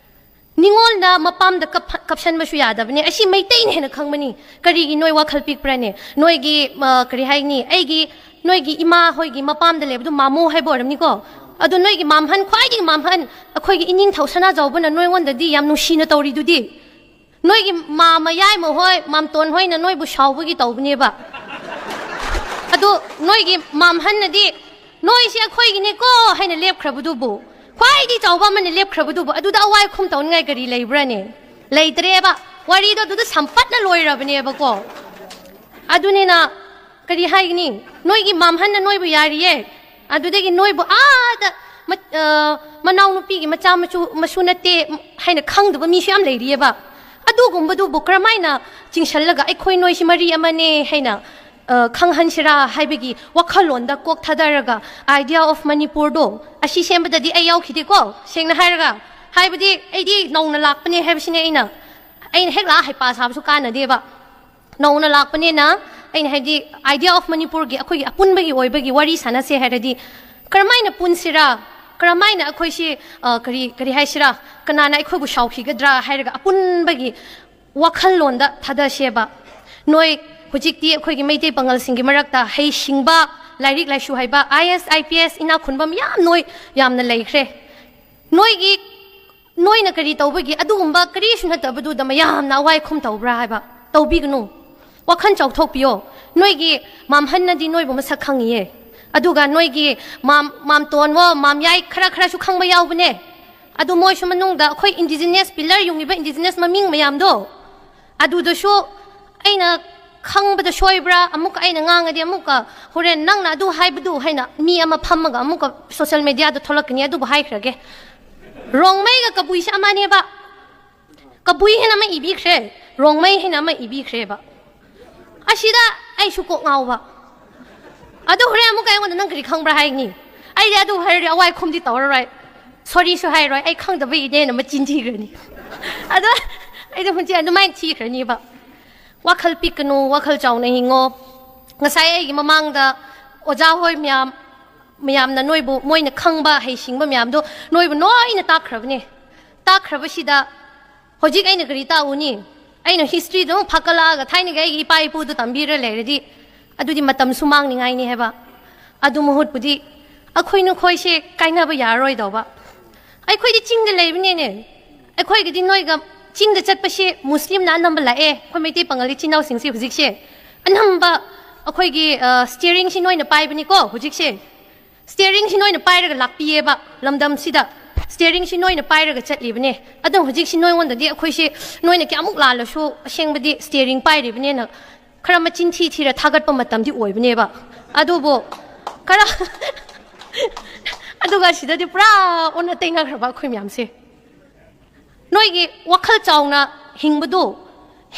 ꯅꯤꯉꯣꯜꯅ ꯃꯄꯥꯝꯗ ꯀꯞ-, ꯀꯞꯁꯟꯕꯁꯨ ꯌꯥꯗꯕꯅꯦ꯫ ꯑꯁꯤ ꯃꯩꯇꯩꯅ ꯍꯦꯟꯅ ꯈꯪꯕꯅꯤ꯫ ꯀꯔꯤꯒꯤ ꯅꯣꯏ ꯋꯥꯈꯜ ꯄꯤꯛꯄ꯭ꯔꯅꯦ? ꯅꯣꯏꯒꯤ, ꯑ, ꯀꯔꯤ ꯍꯥꯏꯅꯤ, ꯑꯩꯒꯤ, ꯅꯣꯏꯒꯤ ꯏꯃꯥ ꯍꯣꯏꯒꯤ ꯃꯄꯥꯝꯗ ꯂꯩꯕꯗꯨ ꯃꯥꯃꯣ ꯍꯥꯏꯕ ꯑꯣꯏꯔꯝꯅꯤꯀꯣ꯫ ꯑꯗꯨ ꯅꯣꯏꯒꯤ ꯃꯥꯝꯍꯟ, ꯈ꯭ꯋꯥꯏꯗꯒꯤ ꯃꯥꯝꯍꯟ, ꯑꯩꯈꯣꯏꯒꯤ ꯏꯅꯤꯡꯊꯧ ꯁꯅꯥꯖꯥꯎꯕꯅ ꯅꯣꯏꯉꯣꯟꯗꯗꯤ ꯌꯥꯝ ꯅꯨꯡꯁꯤꯅ ꯇꯧꯔꯤꯗꯨꯗꯤ꯫ ꯅꯣꯏꯒꯤ ꯃꯥꯃ ꯌꯥꯏꯃ ꯍꯣꯏ, ꯃꯥꯝꯇꯣꯟ ꯍꯣꯏꯅ ꯅꯣꯏꯕꯨ ꯁꯥꯎꯕꯒꯤ ꯇꯧꯕꯅꯦꯕ꯫ ꯑꯗꯨ ꯅꯣꯏꯒꯤ ꯃꯥꯝꯍꯟꯅꯗꯤ, "ꯅꯣꯏꯁꯦ ꯑꯩꯈꯣꯏꯒꯤꯅꯦꯀꯣ" ꯍꯥꯏꯅ ꯂꯦꯞꯈ꯭ꯔꯕꯗꯨꯕꯨ, ꯈ꯭ꯋꯥꯏꯗꯒꯤ ꯆꯥꯎꯕ ꯑꯃꯅ ꯂꯦꯞꯈ꯭ꯔꯕꯗꯨꯕꯨ, ꯑꯗꯨꯗ ꯑꯋꯥꯏ ꯈꯨꯝ ꯇꯧꯅꯤꯡꯉꯥꯏ ꯀꯔꯤ ꯂꯩꯕ꯭ꯔꯥꯅꯦ? ꯂꯩꯇ꯭ꯔꯦꯕ꯫ ꯋꯥꯔꯤꯗꯣ ꯑꯗꯨꯗ ꯁꯝꯄꯠꯅ ꯂꯣꯏꯔꯕꯅꯦꯕꯀꯣ꯫ ꯑꯗꯨꯅꯤꯅ ꯀꯔꯤ ꯍꯥꯏꯒꯅꯤ? ꯅꯣꯏꯒꯤ ꯃꯥꯝꯍꯟꯅ ꯅꯣꯏꯕꯨ ꯌꯥꯔꯤꯌꯦ꯫ ꯑꯗꯨꯗꯒꯤ ꯅꯣꯏꯕꯨ ꯑꯥꯗ ꯃ-, ꯑ, ꯃꯅꯥꯎꯅꯨꯄꯤꯒꯤ ꯃꯆꯥ ꯃꯁꯨ, ꯃꯁꯨ ꯅꯠꯇꯦ ꯍꯥꯏꯅ ꯈꯪꯗꯕ ꯃꯤꯁꯨ ꯌꯥꯝ ꯂꯩꯔꯤꯌꯦꯕ꯫ ꯑꯗꯨꯒꯨꯝꯕꯗꯨꯕꯨ ꯀꯔꯝꯍꯥꯏꯅ ꯆꯤꯡꯁꯜꯂꯒ ꯑꯩꯈꯣꯏ ꯅꯣꯏꯁꯤ ꯃꯔꯤ ꯑꯃꯅꯦ ꯍꯥꯏꯅ, ꯑ, ꯈꯪꯍꯟꯁꯤꯔꯥ ꯍꯥꯏꯕꯒꯤ ꯋꯥꯈꯜꯂꯣꯟꯗ ꯀꯣꯛ ꯊꯥꯗꯔꯒ Idea of ꯃꯅꯤꯄꯨꯔꯗꯣ ꯑꯁꯤ ꯁꯦꯝꯕꯗꯗꯤ ꯑꯩ ꯌꯥꯎꯈꯤꯗꯦꯀꯣ, ꯁꯦꯡꯅ ꯍꯥꯏꯔꯒ꯫ ꯍꯥꯏꯕꯗꯤ ꯑꯩꯗꯤ ꯅꯧꯅ ꯂꯥꯛꯄꯅꯦ ꯍꯥꯏꯕꯁꯤꯅꯦ ꯑꯩꯅ, ꯑꯩꯅ ꯍꯦꯛ ꯂꯥꯛꯑ ꯍꯩꯄꯥ ꯁꯥꯕꯁꯨ ꯀꯥꯟꯅꯗꯦꯕ꯫ ꯅꯧꯅ ꯂꯥꯛꯄꯅꯤꯅ ꯑꯩꯅ ꯍꯥꯏꯗꯤ Idea of ꯃꯅꯤꯄꯨꯔꯒꯤ ꯑꯩꯈꯣꯏꯒꯤ ꯑꯄꯨꯟꯕꯒꯤ ꯑꯣꯏꯕꯒꯤ ꯋꯥꯔꯤ ꯁꯥꯟꯅꯁꯦ ꯍꯥꯏꯔꯗꯤ ꯀꯔꯝꯍꯥꯏꯅ ꯄꯨꯟꯁꯤꯔꯥ? ꯀꯔꯝꯍꯥꯏꯅ ꯑꯩꯈꯣꯏꯁꯤ, ꯑ, ꯀꯔꯤ, ꯀꯔꯤ ꯍꯥꯏꯁꯤꯔꯥ? ꯀꯅꯥꯅ ꯑꯩꯈꯣꯏꯕꯨ ꯁꯥꯎꯈꯤꯒꯗ꯭ꯔꯥ ꯍꯥꯏꯔꯒ ꯑꯄꯨꯟꯕꯒꯤ ꯋꯥꯈꯜꯂꯣꯟꯗ ꯊꯥꯗꯁꯦꯕ꯫ ꯅꯣꯏ ꯍꯧꯖꯤꯛꯇꯤ ꯑꯩꯈꯣꯏꯒꯤ ꯃꯩꯇꯩ ꯄꯥꯉꯜꯁꯤꯡꯒꯤ ꯃꯔꯛꯇ ꯍꯩꯁꯤꯡꯕ, ꯂꯥꯏꯔꯤꯛ ꯂꯥꯏꯁꯨ ꯍꯩꯕ, IAS, IPS, ꯏꯅꯥꯛ ꯈꯨꯟꯕ ꯃꯌꯥꯝ ꯅꯣꯏ ꯌꯥꯝꯅ ꯂꯩꯈ꯭ꯔꯦ꯫ ꯅꯣꯏꯒꯤ, ꯅꯣꯏꯅ ꯀꯔꯤ ꯇꯧꯕꯒꯤ ꯑꯗꯨꯒꯨꯝꯕ ꯀꯔꯤꯁꯨ ꯅꯠꯇꯕꯗꯨꯗ ꯃꯌꯥꯝꯅ ꯑꯋꯥꯏ ꯈꯨꯝ ꯇꯧꯕ꯭ꯔꯥ ꯍꯥꯏꯕ? ꯇꯧꯕꯤꯒꯅꯨ꯫ ꯋꯥꯈꯜ ꯆꯥꯎꯊꯣꯛꯄꯤꯌꯣ꯫ ꯅꯣꯏꯒꯤ ꯃꯥꯝꯍꯟꯅꯗꯤ ꯅꯣꯏꯕꯨ ꯃꯁꯛ ꯈꯪꯉꯤꯌꯦ꯫ ꯑꯗꯨꯒ ꯅꯣꯏꯒꯤ ꯃꯥꯝ-, ꯃꯥꯝꯇꯣꯟꯋꯣ, ꯃꯥꯝꯌꯥꯏ ꯈꯔ ꯈꯔꯁꯨ ꯈꯪꯕ ꯌꯥꯎꯕꯅꯦ꯫ ꯑꯗꯨ ꯃꯣꯏꯁꯨ ꯃꯅꯨꯡꯗ ꯑꯩꯈꯣꯏ indigenous pillar ꯌꯨꯡꯉꯤꯕ indigenous ꯃꯃꯤꯡ ꯃꯌꯥꯝꯗꯣ, ꯑꯗꯨꯗꯁꯨ ꯑꯩꯅ ꯈꯪꯕꯗ ꯁꯣꯏꯕ꯭ꯔꯥ? ꯑꯃꯨꯛꯀ ꯑꯩꯅ ꯉꯥꯡꯉꯗꯤ ꯑꯃꯨꯛꯀ ꯍꯣꯔꯦꯟ ꯅꯪꯅ ꯑꯗꯨ ꯍꯥꯏꯕꯗꯨ ꯍꯥꯏꯅ ꯃꯤ ꯑꯃ ꯐꯝꯃꯒ ꯑꯃꯨꯛꯀ ꯁꯣꯁꯦꯜ ꯃꯦꯗꯤꯌꯥꯗ ꯊꯣꯛꯂꯛꯀꯅꯤ꯫ ꯑꯗꯨꯕꯨ ꯍꯥꯏꯈ꯭ꯔꯒꯦ, ꯔꯣꯡꯃꯩꯒ ꯀꯕꯨꯏꯁꯦ ꯑꯃꯅꯦꯕ꯫ ꯀꯕꯨꯏ ꯍꯥꯏꯅ ꯑꯃ ꯏꯕꯤꯈ꯭ꯔꯦ, ꯔꯣꯡꯃꯩ ꯍꯥꯏꯅ ꯑꯃ ꯏꯕꯤꯈ꯭ꯔꯦꯕ꯫ ꯑꯁꯤꯗ ꯑꯩꯁꯨ ꯀꯣꯛ ꯉꯥꯎꯕ꯫ ꯑꯗꯨ ꯍꯣꯔꯦꯟ ꯑꯃꯨꯛꯀ ꯑꯩꯉꯣꯟꯗ "ꯅꯪ ꯀꯔꯤ ꯈꯪꯕ꯭ꯔꯥ?" ꯍꯥꯏꯒꯅꯤ꯫ ꯑꯩꯗꯤ ꯑꯗꯨ ꯍꯥꯏꯔꯗꯤ ꯑꯋꯥꯏ ꯈꯨꯝꯗꯤ ꯇꯧꯔꯔꯣꯏ, ꯁꯣꯔꯤꯁꯨ ꯍꯥꯏꯔꯣꯏ, "ꯑꯩ ꯈꯪꯗꯕꯒꯤꯅꯦꯅ" ꯃꯆꯤꯟ ꯊꯤꯈ꯭ꯔꯅꯤ꯫ ꯑꯗꯣ ꯑꯩꯗꯤ ꯍꯧꯖꯤꯛ ꯑꯗꯨꯃꯥꯏꯅ ꯊꯤꯈ꯭ꯔꯅꯤꯕ꯫ ꯋꯥꯈꯜ ꯄꯤꯛꯀꯅꯨ, ꯋꯥꯈꯜ ꯆꯥꯎꯅ ꯍꯤꯡꯉꯣ꯫ ꯉꯁꯥꯏ ꯑꯩꯒꯤ ꯃꯃꯥꯡꯗ ꯑꯣꯖꯥ ꯍꯣꯏ ꯃꯌꯥꯝ, ꯃꯌꯥꯝꯅ ꯅꯣꯏꯕꯨ, ꯃꯣꯏꯅ ꯈꯪꯕ ꯍꯩꯁꯤꯡꯕ ꯃꯌꯥꯝꯗꯣ ꯅꯣꯏꯕꯨ ꯂꯣꯏꯅ ꯇꯥꯛꯈ꯭ꯔꯕꯅꯦ꯫ ꯇꯥꯛꯈ꯭ꯔꯕꯁꯤꯗ ꯍꯧꯖꯤꯛ ꯑꯩꯅ ꯀꯔꯤ ꯇꯥꯛꯎꯅꯤ? ꯑꯩꯅ ꯍꯤꯁꯇ꯭ꯔꯤꯗꯣ ꯑꯃꯨꯛ ꯐꯒꯠꯂꯛꯑꯒ ꯊꯥꯏꯅꯒꯤ ꯑꯩꯒꯤ ꯏꯄꯥ ꯏꯄꯨꯗꯣ ꯇꯝꯕꯤꯔ ꯂꯩꯔꯗꯤ ꯑꯗꯨꯗꯤ ꯃꯇꯝꯁꯨ ꯃꯥꯡꯅꯤꯡꯉꯥꯏꯅꯤ ꯍꯥꯏꯕ꯫ ꯑꯗꯨ ꯃꯍꯨꯠꯄꯨꯗꯤ ꯑꯩꯈꯣꯏ ꯅꯈꯣꯏꯁꯦ ꯀꯥꯏꯅꯕ ꯌꯥꯔꯔꯣꯏꯗꯧꯕ꯫ ꯑꯩꯈꯣꯏꯗꯤ ꯆꯤꯡꯗ ꯂꯩꯕꯅꯤꯅꯦ꯫ ꯑꯩꯈꯣꯏꯒꯤꯗꯤ ꯅꯣꯏꯒ ꯆꯤꯡꯗ ꯆꯠꯄꯁꯦ ꯃꯨꯁꯂꯤꯝꯅ ꯑꯅꯝꯕ ꯂꯥꯛꯑꯦ, ꯑꯩꯈꯣꯏ ꯃꯩꯇꯩ ꯄꯥꯉꯜ ꯏꯆꯤꯟ ꯏꯅꯥꯎꯁꯤꯡꯁꯦ ꯍꯧꯖꯤꯛꯁꯦ꯫ ꯑꯅꯝꯕ ꯑꯩꯈꯣꯏꯒꯤ ꯁ꯭ꯇꯤꯌꯔꯤꯡꯁꯤ ꯅꯣꯏꯅ ꯄꯥꯏꯕꯅꯤꯀꯣ ꯍꯧꯖꯤꯛꯁꯦ꯫ ꯁ꯭ꯇꯤꯌꯔꯤꯡꯁꯤ ꯅꯣꯏꯅ ꯄꯥꯏꯔꯒ ꯂꯥꯛꯄꯤꯌꯦꯕ ꯂꯝꯗꯝꯁꯤꯗ꯫ ꯁ꯭ꯇꯤꯌꯔꯤꯡꯁꯤ ꯅꯣꯏꯅ ꯄꯥꯏꯔꯒ ꯆꯠꯂꯤꯕꯅꯦ꯫ ꯑꯗꯨꯅ ꯍꯧꯖꯤꯛꯁꯤ ꯅꯣꯏꯉꯣꯟꯗꯗꯤ ꯑꯩꯈꯣꯏꯁꯤ, ꯅꯣꯏꯅ ꯀꯌꯥꯃꯨꯛ ꯂꯥꯜꯂꯁꯨ ꯑꯁꯦꯡꯕꯗꯤ ꯁ꯭ꯇꯤꯌꯔꯤꯡ ꯄꯥꯏꯔꯤꯕꯅꯦꯅ ꯈꯔ ꯃꯆꯤꯟ ꯊꯤ ꯊꯤꯔ ꯊꯥꯒꯠꯄ ꯃꯇꯝꯗꯤ ꯑꯣꯏꯕꯅꯦꯕ꯫ ꯑꯗꯨꯕꯨ ꯈꯔ ꯑꯗꯨꯒ ꯁꯤꯗꯗꯤ ꯄꯨꯔꯥ ꯑꯣꯟꯅ ꯇꯩꯅꯈ꯭ꯔꯕ ꯑꯩꯈꯣꯏ ꯃꯌꯥꯝꯁꯦ꯫ ꯅꯣꯏꯒꯤ ꯋꯥꯈꯜ ꯆꯥꯎꯅ ꯍꯤꯡꯕꯗꯨ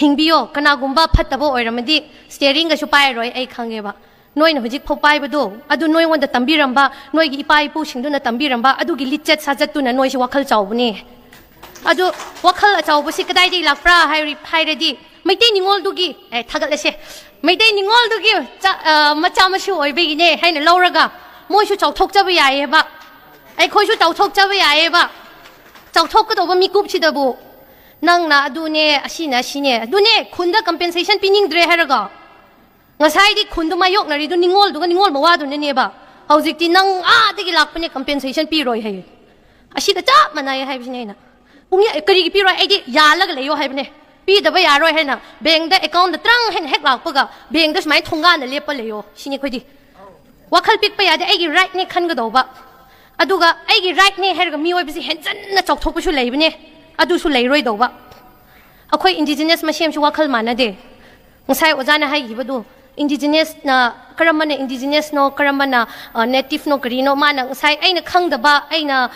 ꯍꯤꯡꯕꯤꯌꯣ꯫ ꯀꯅꯥꯒꯨꯝꯕ ꯐꯠꯇꯕ ꯑꯣꯏꯔꯝꯃꯗꯤ ꯁ꯭ꯇꯤꯌꯔꯤꯡꯒꯁꯨ ꯄꯥꯏꯔꯔꯣꯏ, ꯑꯩ ꯈꯪꯉꯦꯕ꯫ ꯅꯣꯏꯅ ꯍꯧꯖꯤꯛ ꯐꯥꯎ ꯄꯥꯏꯕꯗꯣ ꯑꯗꯨ ꯅꯣꯏꯉꯣꯟꯗ ꯇꯝꯕꯤꯔꯝꯕ, ꯅꯣꯏꯒꯤ ꯏꯄꯥ ꯏꯄꯨꯁꯤꯡꯗꯨꯅ ꯇꯝꯕꯤꯔꯝꯕ ꯑꯗꯨꯒꯤ ꯂꯤꯆꯠ ꯁꯥꯖꯠꯇꯨꯅ ꯅꯣꯏꯁꯦ ꯋꯥꯈꯜ ꯆꯥꯎꯕꯅꯦ꯫ ꯑꯗꯨ ꯋꯥꯈꯜ ꯑꯆꯧꯕꯁꯤ ꯀꯗꯥꯏꯗꯒꯤ ꯂꯥꯛꯄ꯭ꯔꯥ ꯍꯥꯏꯔꯤ-, ꯍꯥꯏꯔꯗꯤ ꯃꯩꯇꯩ ꯅꯤꯉꯣꯜꯗꯨꯒꯤ, ꯑꯦ, ꯊꯥꯒꯠꯂꯁꯦ, ꯃꯩꯇꯩ ꯅꯤꯉꯣꯜꯗꯨꯒꯤ ꯆꯥ-, ꯑ, ꯃꯆꯥ ꯃꯁꯨ ꯑꯣꯏꯕꯒꯤꯅꯦ ꯍꯥꯏꯅ ꯂꯧꯔꯒ ꯃꯣꯏꯁꯨ ꯆꯥꯎꯊꯣꯛꯆꯕ ꯌꯥꯏꯌꯦꯕ, ꯑꯩꯈꯣꯏꯁꯨ ꯆꯥꯎꯊꯣꯛꯆꯕ ꯌꯥꯏꯌꯦꯕ꯫ ꯆꯥꯎꯊꯣꯛꯀꯗꯧꯕ ꯃꯤꯀꯨꯞꯁꯤꯗꯕꯨ ꯅꯪꯅ ꯑꯗꯨꯅꯦ, ꯑꯁꯤꯅ ꯑꯁꯤꯅꯦ, ꯑꯗꯨꯅꯦ ꯈꯨꯟꯗ ꯀꯝꯄꯦꯟꯁꯦꯁꯟ ꯄꯤꯅꯤꯡꯗ꯭ꯔꯦ ꯍꯥꯏꯔꯒ, ꯉꯁꯥꯏꯗꯤ ꯈꯨꯟꯗꯨ ꯃꯥꯌꯣꯛꯅꯔꯤꯗꯨ ꯅꯤꯉꯣꯜꯗꯨꯒ ꯅꯤꯉꯣꯜ ꯃꯋꯥꯗꯨꯅꯅꯦꯕ꯫ ꯍꯧꯖꯤꯛꯇꯤ ꯅꯪ ꯑꯥꯗꯒꯤ ꯂꯥꯛꯄꯅꯦ, ꯀꯝꯄꯦꯟꯁꯦꯁꯟ ꯄꯤꯔꯣꯏ ꯍꯥꯏꯌꯦ꯫ ꯑꯁꯤꯒ ꯆꯞ ꯃꯥꯟꯅꯩ ꯍꯥꯏꯕꯁꯤꯅꯦ ꯑꯩꯅ꯫ ꯄꯨꯡꯌꯥ-, ꯀꯔꯤꯒꯤ ꯄꯤꯔꯣꯏ? ꯑꯩꯗꯤ ꯌꯥꯜꯂꯒ ꯂꯩꯌꯣ ꯍꯥꯏꯕꯅꯦ꯫ ꯄꯤꯗꯕ ꯌꯥꯔꯣꯏ ꯍꯥꯏꯅ ꯕꯦꯡꯗ ꯑꯦꯀꯥꯎꯟꯗ ꯇ꯭ꯔꯪ ꯍꯥꯏꯅ ꯍꯦꯛ ꯂꯥꯛꯄꯒ ꯕꯦꯡꯗ ꯁꯨꯃꯥꯏꯅ ꯊꯣꯡꯒꯥꯟꯅ ꯂꯦꯞꯄ ꯂꯩꯌꯣ ꯁꯤꯅꯤ ꯑꯩꯈꯣꯏꯗꯤ꯫ ꯋꯥꯈꯜ ꯄꯤꯛꯄ ꯌꯥꯗꯦ, ꯑꯩꯒꯤ ꯔꯥꯏꯠꯅꯦ ꯈꯟꯒꯗꯧꯕ꯫ ꯑꯗꯨꯒ ꯑꯩꯒꯤ ꯔꯥꯏꯠꯅꯦ ꯍꯥꯏꯔꯒ ꯃꯤꯑꯣꯏꯕꯁꯤ ꯍꯦꯟꯖꯟꯅ ꯆꯥꯎꯊꯣꯛꯄꯁꯨ ꯂꯩꯕꯅꯦ, ꯑꯗꯨꯁꯨ ꯂꯩꯔꯣꯏꯗꯧꯕ꯫ ꯑꯩꯈꯣꯏ ꯏꯟꯗꯤꯖꯤꯅꯁ ꯃꯁꯦꯟꯁꯨ ꯋꯥꯈꯜ ꯃꯥꯟꯅꯗꯦ꯫ ꯉꯁꯥꯏ ꯑꯣꯖꯥꯅ ꯍꯥꯏꯈꯤꯕꯗꯨ, ꯏꯟꯗꯤꯖꯤꯅꯁꯅ ꯀꯔꯝꯕꯅ ꯏꯟꯗꯤꯖꯤꯅꯁꯅꯣ, ꯀꯔꯝꯕꯅ ꯅꯦꯇꯤꯚꯅꯣ, ꯀꯔꯤꯅꯣ, ꯃꯥꯅ ꯉꯁꯥꯏ ꯑꯩꯅ ꯈꯪꯗꯕ, ꯑꯩꯅ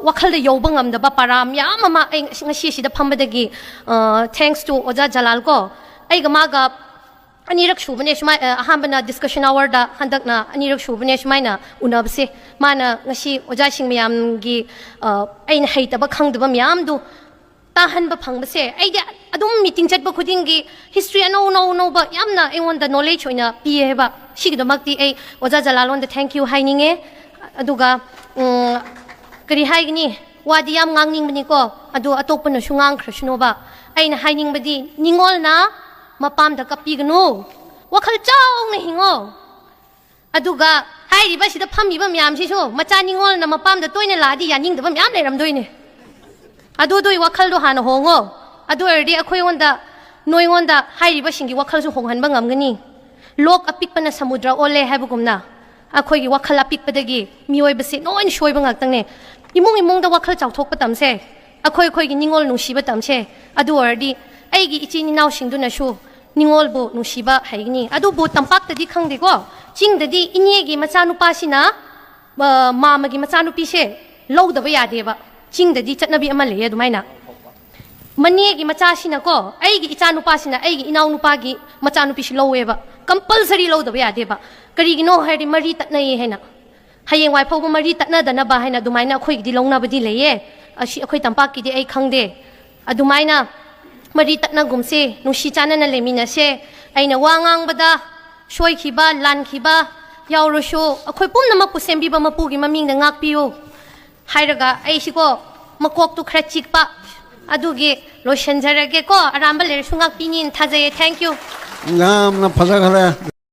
ꯋꯥꯈꯜꯗ ꯌꯧꯕ ꯉꯝꯗꯕ ꯄꯔꯥ ꯃꯌꯥꯝ ꯑꯃ ꯑꯩ ꯉꯁꯤ ꯑꯁꯤꯗ ꯐꯝꯕꯗꯒꯤ, thanks to ꯑꯣꯖꯥ ꯖꯂꯥꯜ ꯀꯣ, ꯑꯩꯒ ꯃꯥꯒ ꯑꯅꯤꯔꯛ ꯁꯨꯕꯅꯦ ꯁꯨꯃꯥꯏ ꯑꯍꯥꯟꯕꯅ ꯗꯤꯁꯀꯁꯟ ꯑꯋꯥꯔꯗ, ꯍꯟꯗꯛꯅ ꯑꯅꯤꯔꯛ ꯁꯨꯕꯅꯦ ꯁꯨꯃꯥꯏꯅ ꯎꯅꯕꯁꯦ꯫ ꯃꯥꯅ ꯉꯁꯤ ꯑꯣꯖꯥꯁꯤꯡ ꯃꯌꯥꯝꯒꯤ ꯑꯩꯅ ꯍꯩꯇꯕ ꯈꯪꯗꯕ ꯃꯌꯥꯝꯗꯨ ꯇꯥꯍꯟꯕ ꯐꯪꯕꯁꯦ꯫ ꯑꯩꯗꯤ ꯑꯗꯨꯝ ꯃꯤꯇꯤꯡ ꯆꯠꯄ ꯈꯨꯗꯤꯡꯒꯤ ꯍꯤꯁꯇ꯭ꯔꯤ ꯑꯅꯧ ꯑꯅꯧ ꯑꯅꯧꯕ ꯌꯥꯝꯅ ꯑꯩꯉꯣꯟꯗ ꯅꯣꯂꯦꯖ ꯑꯣꯏꯅ ꯄꯤꯌꯦ ꯍꯥꯏꯕ꯫ ꯁꯤꯒꯤꯗꯃꯛꯇꯤ ꯑꯩ ꯑꯣꯖꯥ ꯖꯂꯥꯜꯂꯣꯟꯗ ꯊꯦꯡꯛ ꯌꯨ ꯍꯥꯏꯅꯤꯡꯉꯦ꯫ ꯑꯗꯨꯒ ꯀꯔꯤ ꯍꯥꯏꯒꯅꯤ, ꯋꯥꯗꯤ ꯌꯥꯝ ꯉꯥꯡꯅꯤꯡꯕꯅꯤꯀꯣ, ꯑꯗꯣ ꯑꯇꯣꯞꯄꯅꯁꯨ ꯉꯥꯡꯈ꯭ꯔꯁꯅꯨꯕ꯫ ꯑꯩꯅ ꯍꯥꯏꯅꯤꯡꯕꯗꯤ, ꯅꯤꯡꯉꯣꯜꯅ ꯃꯄꯥꯝꯗ ꯀꯞꯄꯤꯒꯅꯨ, ꯋꯥꯈꯜ ꯆꯥꯎꯅ ꯍꯤꯡꯉꯣ꯫ ꯑꯗꯨꯒ ꯍꯥꯏꯔꯤꯕ ꯁꯤꯗ ꯐꯝꯃꯤꯕ ꯃꯌꯥꯝꯁꯤꯁꯨ ꯃꯆꯥ ꯅꯤꯡꯉꯣꯜꯅ ꯃꯄꯥꯝꯗ ꯇꯣꯏꯅ ꯂꯥꯛꯑꯗꯤ ꯌꯥꯅꯤꯡꯗꯕ ꯃꯌꯥꯝ ꯂꯩꯔꯝꯗꯣꯏꯅꯦ꯫ ꯑꯗꯨꯗꯨꯒꯤ ꯋꯥꯈꯜꯗꯣ ꯍꯥꯟꯅ ꯍꯣꯡꯉꯣ꯫ ꯑꯗꯨ ꯑꯣꯏꯔꯗꯤ ꯑꯩꯈꯣꯏꯉꯣꯟꯗ, ꯅꯣꯏꯉꯣꯟꯗ ꯍꯥꯏꯔꯤꯕꯁꯤꯡꯒꯤ ꯋꯥꯈꯜꯁꯨ ꯍꯣꯡꯍꯟꯕ ꯉꯝꯒꯅꯤ꯫ ꯂꯣꯛ ꯑꯄꯤꯛꯄꯅ ꯁꯃꯨꯗ꯭ꯔ ꯑꯣꯜꯂꯦ ꯍꯥꯏꯕꯒꯨꯝꯅ, ꯑꯩꯈꯣꯏꯒꯤ ꯋꯥꯈꯜ ꯑꯄꯤꯛꯄꯗꯒꯤ ꯃꯤꯑꯣꯏꯕꯁꯦ ꯂꯣꯏꯅ ꯁꯣꯏꯕ ꯉꯥꯛꯇꯪꯅꯦ꯫ ꯏꯃꯨꯡ ꯏꯃꯨꯡꯗ ꯋꯥꯈꯜ ꯆꯥꯎꯊꯣꯛꯄ ꯇꯝꯁꯦ꯫ ꯑꯩꯈꯣꯏ ꯑꯩꯈꯣꯏꯒꯤ ꯅꯤꯡꯉꯣꯜ ꯅꯨꯡꯁꯤꯕ ꯇꯝꯁꯦ꯫ ꯑꯗꯨ ꯑꯣꯏꯔꯗꯤ ꯑꯩꯒꯤ ꯏꯆꯤꯟ ꯏꯅꯥꯎꯁꯤꯡꯗꯨꯅꯁꯨ ꯅꯤꯡꯉꯣꯜꯕꯨ ꯅꯨꯡꯁꯤꯕ ꯍꯩꯒꯅꯤ꯫ ꯑꯗꯨꯕꯨ ꯇꯝꯄꯥꯛꯇꯗꯤ ꯈꯪꯗꯦꯀꯣ, ꯆꯤꯡꯗꯗꯤ ꯏꯅꯦꯒꯤ ꯃꯆꯥꯅꯨꯄꯥꯁꯤꯅ, ꯑ, ꯃꯥꯃꯒꯤ ꯃꯆꯥꯅꯨꯄꯤꯁꯦ ꯂꯧꯗꯕ ꯌꯥꯗꯦꯕ꯫ ꯆꯤꯡꯗꯗꯤ ꯆꯠꯅꯕꯤ ꯑꯃ ꯂꯩꯌꯦ ꯑꯗꯨꯃꯥꯏꯅ꯫ ꯃꯅꯦꯒꯤ ꯃꯆꯥꯁꯤꯅꯀꯣ, ꯑꯩꯒꯤ ꯏꯆꯥꯅꯨꯄꯥꯁꯤꯅ ꯑꯩꯒꯤ ꯏꯅꯥꯎꯅꯨꯄꯥꯒꯤ ꯃꯆꯥꯅꯨꯄꯤꯁꯤ ꯂꯧꯋꯦꯕ꯫ ꯀꯝꯄꯜꯁꯔꯤ ꯂꯧꯗꯕ ꯌꯥꯗꯦꯕ꯫ ꯀꯔꯤꯒꯤꯅꯣ ꯍꯥꯏꯔꯗꯤ ꯃꯔꯤ ꯇꯠꯅꯩꯌꯦ ꯍꯥꯏꯅ꯫ ꯍꯌꯦꯡꯋꯥꯏ ꯐꯥꯎꯕ ꯃꯔꯤ ꯇꯠꯅꯗꯅꯕ ꯍꯥꯏꯅ ꯑꯗꯨꯃꯥꯏꯅ ꯑꯩꯈꯣꯏꯒꯤꯗꯤ ꯂꯧꯅꯕꯗꯤ ꯂꯩꯌꯦ꯫ ꯑꯁꯤ ꯑꯩꯈꯣꯏ ꯇꯝꯄꯥꯛꯀꯤꯗꯤ ꯑꯩ ꯈꯪꯗꯦ꯫ ꯑꯗꯨꯃꯥꯏꯅ ꯃꯔꯤ ꯇꯠꯅꯒꯨꯝꯁꯦ, ꯅꯨꯡꯁꯤ ꯆꯥꯟꯅꯅ ꯂꯩꯃꯤꯟꯅꯁꯦ꯫ ꯑꯩꯅ ꯋꯥ ꯉꯥꯡꯕꯗ ꯁꯣꯏꯈꯤꯕ, ꯂꯥꯟꯈꯤꯕ ꯌꯥꯎꯔꯁꯨ ꯑꯩꯈꯣꯏ ꯄꯨꯝꯅꯃꯛꯄꯨ ꯁꯦꯝꯕꯤꯕ ꯃꯄꯨꯒꯤ ꯃꯃꯤꯡꯗ ꯉꯥꯛꯄꯤꯌꯨ ꯍꯥꯏꯔꯒ ꯑꯩꯁꯤꯀꯣ ꯃꯀꯣꯛꯇꯨ ꯈꯔ ꯆꯤꯛꯄ, ꯑꯗꯨꯒꯤ ꯂꯣꯏꯁꯤꯟꯖꯔꯒꯦꯀꯣ꯫ ꯑꯔꯥꯟꯕ ꯂꯩꯔꯁꯨ ꯉꯥꯛꯄꯤꯅꯤꯅ ꯊꯥꯖꯩꯌꯦ꯫ Thank you꯫ ꯌꯥꯝꯅ ꯐꯖꯈ꯭ꯔꯦ꯫